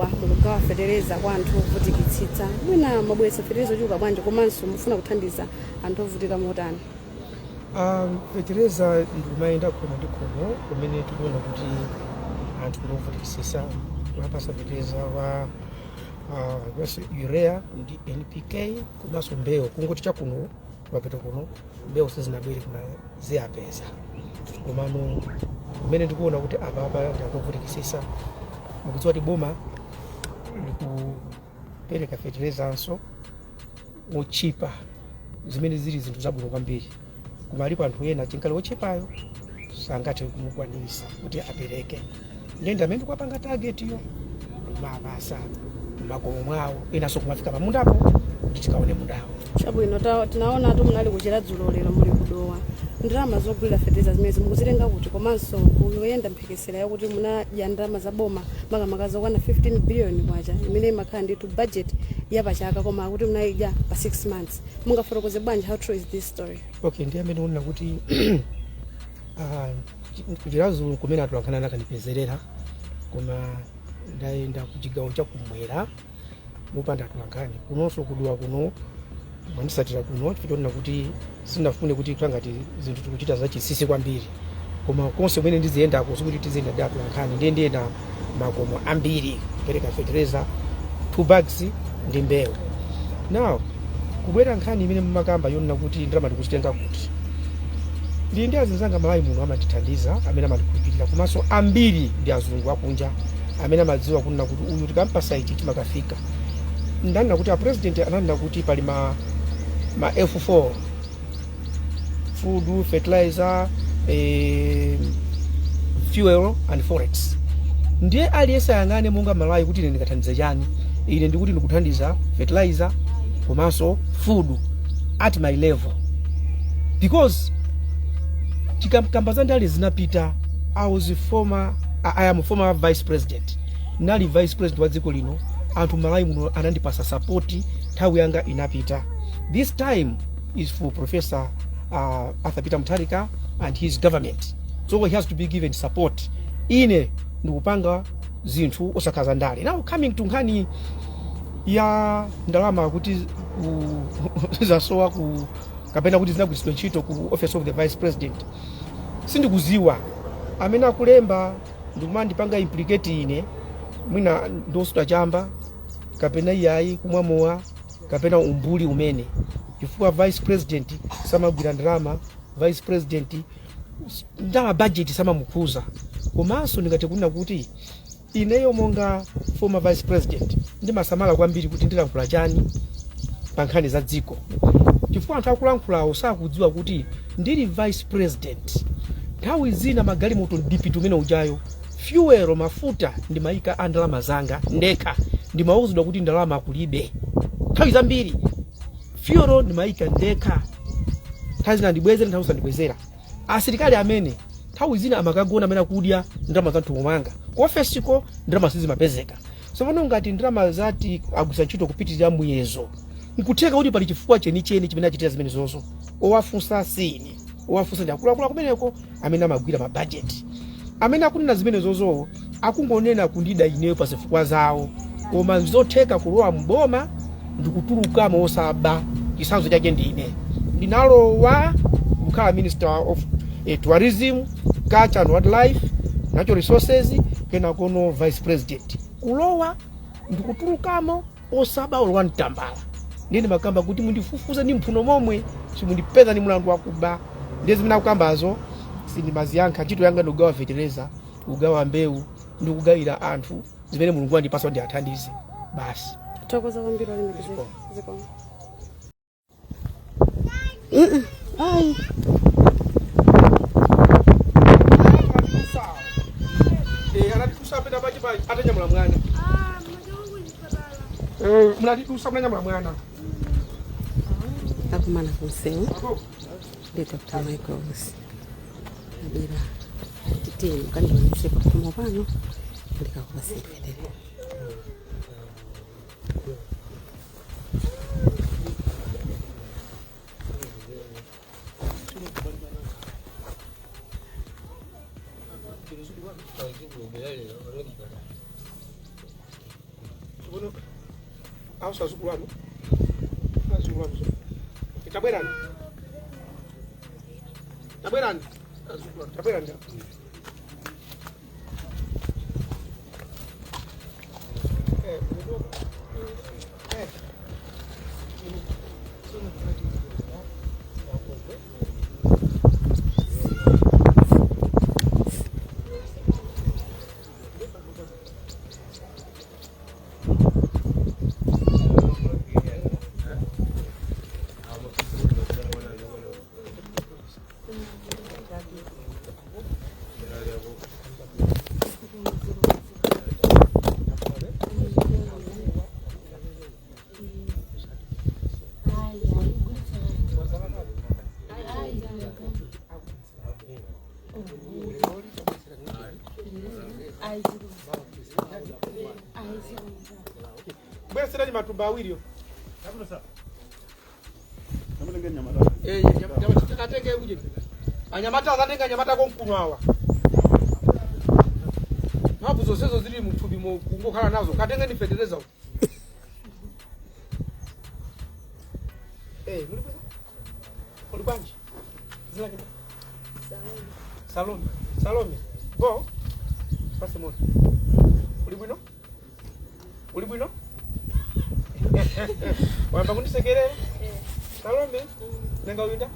Mukugawa fetereza kwa anthu ovutikitsitsa. Mwina mwabweretsa fetereza ochuluka bwanji, komanso mufuna kuthandiza anthu ovutika motani? Fetereza ndikumayenda khomo ndi khomo kumene tikuona kuti anthu ndiovutikitsitsa, kumapasa fetereza wa urea ndi NPK komanso mbewu. Kungoti chakuno kumapeto kuno mbewu sizinabwere, koma ziyapeza. Komano kumene ndikuona kuti apapa ndi anthu ovutikitsitsa, mukudziwa kuti boma likupereka feterezanso wochipa, zimene zili zinthu zabwino kwambiri, koma alipo anthu ena chinkale wochipayo sangathe kumukwanirisa kuti apereke. Ndiye amene ndikuwapanga target yo, kumapasa mmakomo mwawo, enanso kumafika pamundapo kuti tikaone mundawo. Chabwino, tinaona tu munali kuchera dzulo, lero muli kudowa. Ndalama zogulira fetereza zimene mukuzitenga kuti? Komanso kuyenda mphekesera yakuti munadya ndalama za boma, makamaka zokwana 15 billion kwacha imene imakhala ndithu budget yapachaka, koma akuti munayidya pa 6 months. Mungafotokoze bwanji? How true is this story? Okay, ndi amene unena kuti kuchirazu kumene atolankhani anakandipezerera, koma ndayenda kuchigawo chakumwera mopanda atolankhani. Kunonso kuduwa kuno mwandisatira kuno chifukwa chonena kuti sindinafune kuti khala ngati zinthu tikuchita zachinsinsi kwambiri. Koma konse kumene ndiziyendako sikuti tiziyenda ndi atolankhani. Ndiye ndiyenda makomo ambiri kupereka fetereza, 2 bags ndi mbewu. Now kubwera nkhani imene mumakamba yonena kuti ndalama tikuzitenga kuti, ndili ndi azinzanga Malawi muno amandithandiza, amene amandikhulupirira, komanso ambiri ndi azungu akunja amene amadziwa kunena kuti uyu tikampasa ichi chimakafika. Ndanena kuti a president ananena kuti pali ma F4: food, fertilizer, fuel and forex. Ndiye aliyense ayang'ane monga Malawi kuti ine ndingathandize chani. Ine ndikuti ndikuthandiza fertilizer komanso food at my level, because tikakamba za ndale zinapita. I am former vice president, nali vice president wa dziko lino. Anthu Malawi muno anandipasa support. Nthawi yanga inapita. This time is for Professor Arthur Peter Mutharika and his government, so he has to be given support. Ine ndikupanga zinthu osakhaza ndale. Now coming to nkhani ya ndalama kuti zasowa ku kapena kuti zinagwiritsidwa ntchito ku Office of the Vice President, sindikuziwa. Amene akulemba ndikumandipanga implicate ine, mwina ndiosuta chamba kapena iyayi kumwa mowa kapena umbuli umene, chifukwa vice president samagwira ndalama. Vice president ndalama budget samamukhuza. Komanso ndingathe kunena kuti ineyo monga former vice president ndimasamala kwambiri kuti ndilankhula chani pa nkhani za dziko, chifukwa anthu akulankhulawo sakudziwa kuti ndili vice president nthawi zina magalimoto ndipiti umene ujayo, fuel, mafuta ndimayika a ndalama zanga ndekha. Ndimauzidwa kuti ndalama kulibe. Nthawi zambiri fuel ndimayika ndekha, nthawi zina ndibwezera, nthawi zina ndibwezera. Asilikali amene nthawi zina amakagona amene akudya ndalama za mthumba mwanga, ku ofesiko ndalama sizimapezeka. Tsopano ngati ndalama zati agwisa ntchito kupitirira muyezo, nkutheka kuti pali chifukwa chenicheni chimene achitira zimenezozo. Owafunsa sine, owafunsa ndi akuluakulu kumeneko amene amagwira mabajeti. Amene akunena zimenezozo akungonena kundida ineyo pa zifukwa zawo, koma nzotheka kulowa mboma ndikutulukamo osaba. Chitsanzo chake ndine, ndinalowa kukhala Minister of Tourism, Culture and Wildlife, Natural Resources, kenakono vice president. Kulowa ndikutulukamo osaba olowa mtambala. Ndiye ndimakamba kuti mundifufuze ndi mphuno momwe, simundipeza ndi mulandu wakuba. Ndiye zimene akukambazo sindimaziyankha. Ntchito yanga ndikugawa fetereza, kugawa mbewu ndi kugawira anthu zimene Mulungu wandipasa ndi athandize basi. Thokoza kwambiri, olemekezeka. Zikomo. Ayi. Anatitusa pena pachi atanyamula mwana. Munatitusa munanyamula mwana. Akumana kumsewu ndi Dr Michael Usi abira titiye mukandionese pakhomo pano ndikakupaseni fetereza. Tsopano awusa azukulu anu, azukulu anu, tabwerani, tabwerani, azukulu anu, tabwerani. Eh, eh. Bwereserani matumba awiriyo. Eh, katenge uje. Anyamata akatenga anyamata konkuno awa. Mphamvu zonsezo zili muthupi kungokhala nazo, katenge ni fetereza uko. Eh, muli bwino? Muli bwanji? Zina lake? Salome. Salome. Go. Pase moto. Uli bwino? Uli bwino? Wayamba kundisekerera? Salome. Nenga uyinda?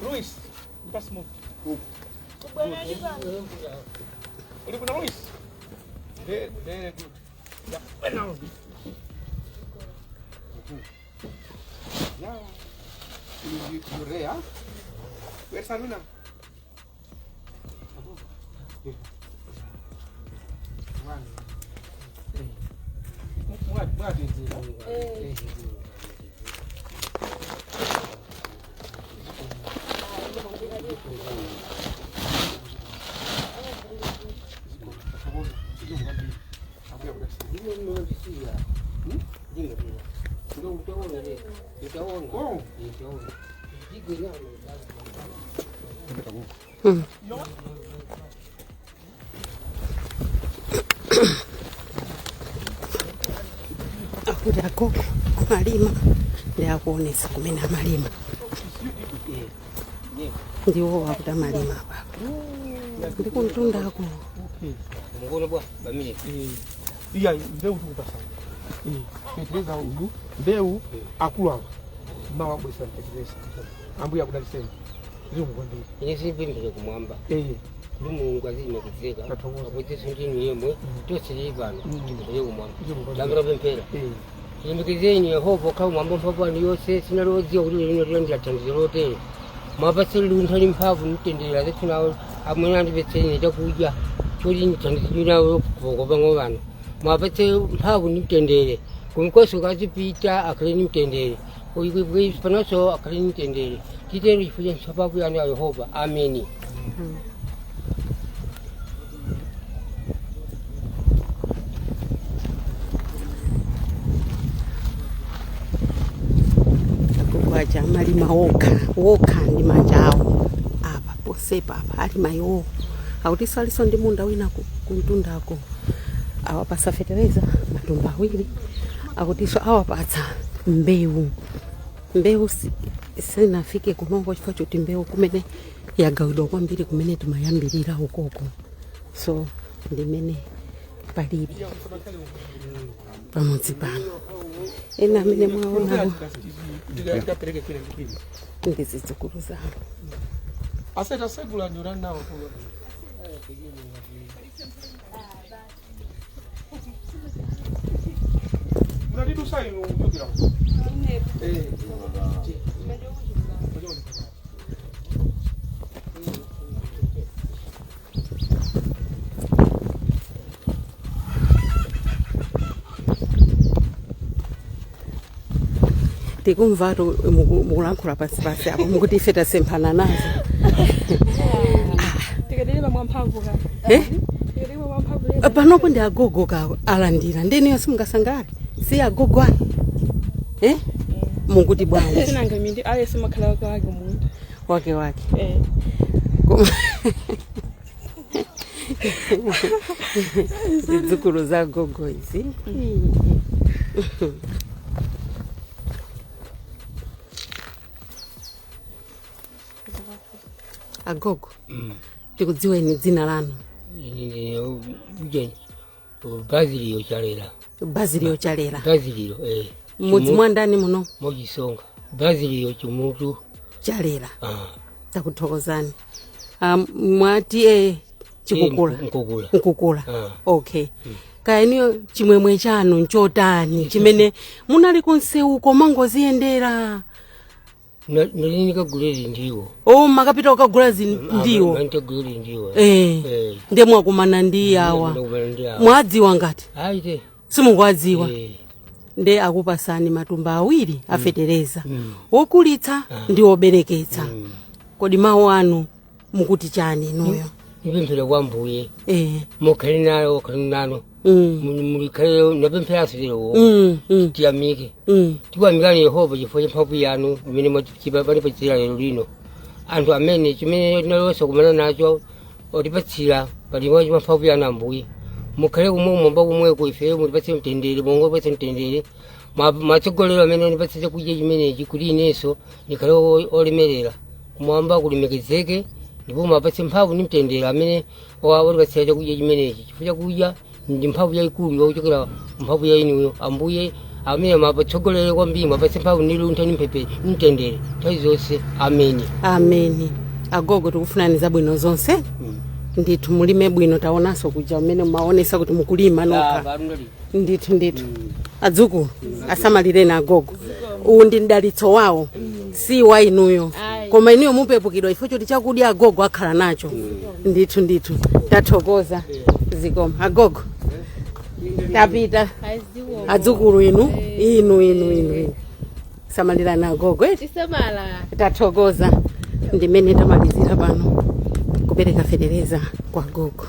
Luis. Mpase moto. Uli bwino, Luis? Very, very good. Yeah, bueno. Yeah. Urea. Where's Saluna? One. Mwati. Eh. Oh. Akuti agogo amalima, ndi akuonetsa kumene amalima, ndiwo akuti amalima apapo ndi kumtundako. Mukono bwa bamire. Iya, mbewu tikupasana. Fetereza uyu, mbewu, akulu awa mawa abwesa fetereza. Ambuya akudaliseni, zikomo kwambiri. Ine simpemphera kumwamba ndi Mulungu azilimekizeka. Tathokoza. Apoteso ndinu yemwe tonse tili pano tipemphere kumwamba. Zikomo kwambiri. Tambira pemphera. Tilembekezeni Yehova okhala kumwamba, mphamvu anu yonse sinalodziwa kuti lino tilandira thandizo lotere. Mwapatse luntha ndi mphamvu mtendere azathu nawo amene andipetseni chakudya choti ndithandizidwe nawo kupang'ono pano. Mwapatse mphamvu ndi mtendere kumkoso kazipita, akhale ndi mtendere panonso, akhale ndi mtendere. Titero chifukwa cha mphamvu yanu ya Yehova, ameni. Agogo aja amalima wokha wokha ndi manja awo apa posepa apa alima iwo. Akutinso aliso ndi munda wina kumtundako. Awapasa fetereza matumba awiri, akutinso awapatsa mbewu. Mbewu sinafike kunoko chifukwa choti mbewu kumene yagawidwa kwambiri kumene timayambirira ukoko, so ndimene palili pamodzi pano. Ena amene mwaonawo Tikapereke kwina ndi kwina. Ndi zidzukulu zawo. Aseta segula ndi urani nawo kuno. Munatidusa inu kuchokera uko. Eh. Tikumvatu mukulankhula pansi apo, mukuti ife tasemphana nazo. Tikadilima mwamphamvu ka. Eh? Tikadilima mwamphamvu lero. Panopo ndi agogo ka alandira, ndeniyo simungasangalale? Si agogo anu, eh? Mukuti bwanji? Sinanga mindi aye simakhala wake wake munda. Wake wake. Eh. Koma Zidzukulu za gogo izi. Agogo, tikudziweni dzina lanu? Ujeni Baziliyo Chalera. Baziliyo Chalera. Baziliyo, eh. Mudzi mwa ndani muno? Mochisonga Baziliyo Chimutu. Chalera. Ah. Takuthokozani. Mwati e Chikukula? Nkukula. Nkukula. Ah. Okay, kaya iniyo chimwemwe chanu nchotani chimene munali kunsewuko mangoziyendera? Nalinikagulire ndiwo. O, makapita ukagula zindiwo? Nantagulire ndiwo. Eh. Ndiye mwakumana ndi awa? Ndakumana ndi awa. Mwadziwa ngati? Aite. Simunguwadziwa? Eh. Nde akupasani matumba awiri afetereza, wokulitsa ndi wobereketsa. Kodi mawu anu mukuti chani inuyo? Nipemphera kwa Mbuye. Eh. Mukhale nayo, khale nano. Mulikhale napempheraso lerowo. Tiyamike. Tikuyamikani Yehova chifukwa cha mphamvu yanu imene mwatipachira lero lino. Anthu amene chimene tinalonso kumana nacho otipatsira palimwa cha mphamvu yanu Ambuye. Mukhale kumwe kumwamba kumweko, ife mutipatsire mtendere, monga mutipatse mtendere. Mwatsogolero amene mutipatse chakudya chimenechi kuti inenso ndikhale olemerera. Kumwamba kulemekezeke ndipo mwapatse mphamvu ndi mtendere amene watipatsira chakudya chimenechi, chifukwa chakudya ndi mphamvu yayikulu yochokera mphamvu ya inuyo Ambuye amene mwapatsogolere kwambiri, mwapatse mphamvu ndi luntha ndi mphepe ndi mtendere nthawi zonse. Ameni. Ameni. Agogo, tikufunani zabwino zonse ndithu, mulime bwino. Taonanso kuja umene mumaonesa kuti mukulima nokha. Ndithu ndithu. Adzukulu, asamalireni agogo. Uwu ndi mdalitso wawo, si wa inuyo, koma inuyo mupepukidwa ifo choti chakudya agogo akhala nacho. Ndithu ndithu, tathokoza, zikoma agogo. Tapita adzukulu inu, inu inu inu inu, samalirani agogo, eti? Tisamala. Tathokoza. Ndimene tamalizira pano kupereka fetereza kwa gogo.